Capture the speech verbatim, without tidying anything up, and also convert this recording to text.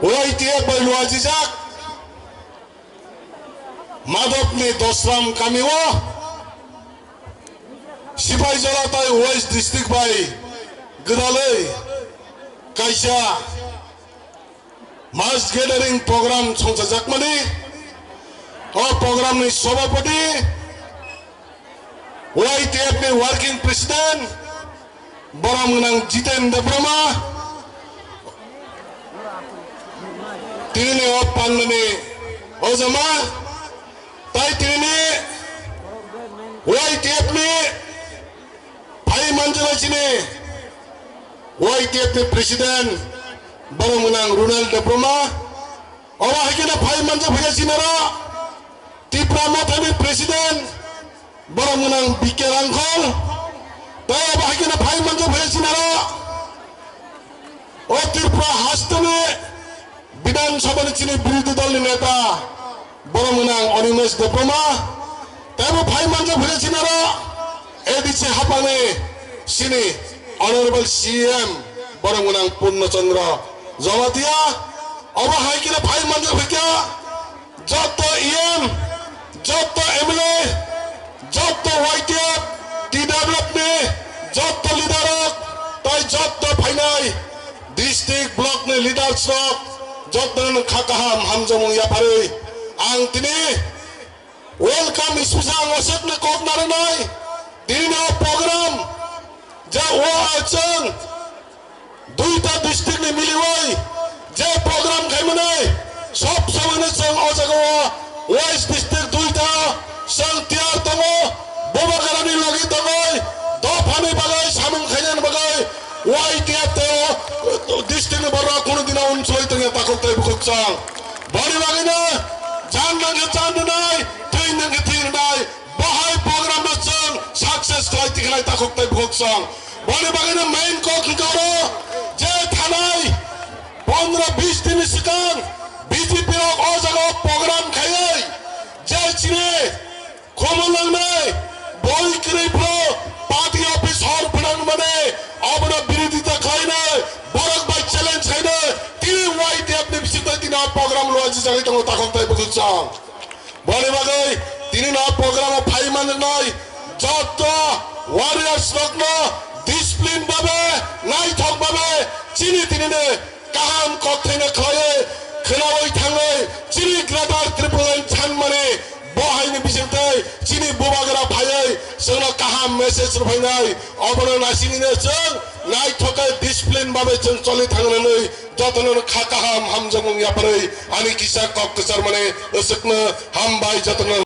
Y T F bai luajijak Madhobni Dosram kamio Sipaijala tai West District bai gwdalwi kaisa mass gathering program songchajakmani, o program ni sobhapati, Y T F ni working president, borom gwnang Jiten Debbarma, tini o pandani ojama, tai tini Y T F ni phai manjak chini Y T F ni president, borom gwnang Ronald Debbarma, obo hai kheno phai manjak phaikha chini oro Tipra Mothani president, borom gwnang B K Rangkhol, tai obo hai kheno phai manjak phaikha chini oro o Tripura hasteni Bidhan Sabha ni chini birodhi dol ni neta, borom gwnang Animesh Debbarma, teibo phai manjak phaikha chini oro A D C haphangni chini Honorable C M, borom gwnang Purna Chandra Jamatia, obo hai kheno phai manjak phaikha jotto E M, jotto M L A, jotto Y T F, T W F ni jotto leader rok, tai jotto phainai district block ni leaders rok, jotto no kha kaham hamjakmung yapharwi ang tini welcome speech ang oswkno kok narwknai. Tini no program ja o chwng duita district ni miliwi je program khaimani, sob somoino chwng o jaga o West District duita chwng tiyar tongo, Bubagrani logi tongwi dophani bagwi samung khainani bagwi Y T F tei o district ni borok kunu dino unsoi tongya takhuk tei bukhuk chwng. Boni bagwino jan nangkhe jan rwnai, thwi nangkhe thwi rwnai, bahai program no chwng success khlai tikhlai takhuk tei bukhuk chwng. Boni bagwino main kok hwnkhe oro je thanai pondro bis din ni swkang B J P rok o jaga o program khaiwi je chini khumulwngnai boi kwrwi phuru party office hor phwnang mani obono birodita khlainai borok bai challenge khainai tini Y T F ni bisingtwi tini o program luajijagwi tongo takhuk tei bukhuk chwng. Boni bagwi tini no program o phai manjaknai jotto warriors rokno discipline babe, naithok babe chini tini ni kaham kokthaino khlaiwi khwnawi thangwi chini Greater Tipraland sanmani bo haini bisingtwi chini Bubagra phaiwi chwngno kaham message rwphainai. Obono naisingwino chwng naithok khe discipline babe chwng choli thangnani jotono kha kaham hamjakmung yapharwi ani kisa kok kwcharmani aswkno hambai jotono.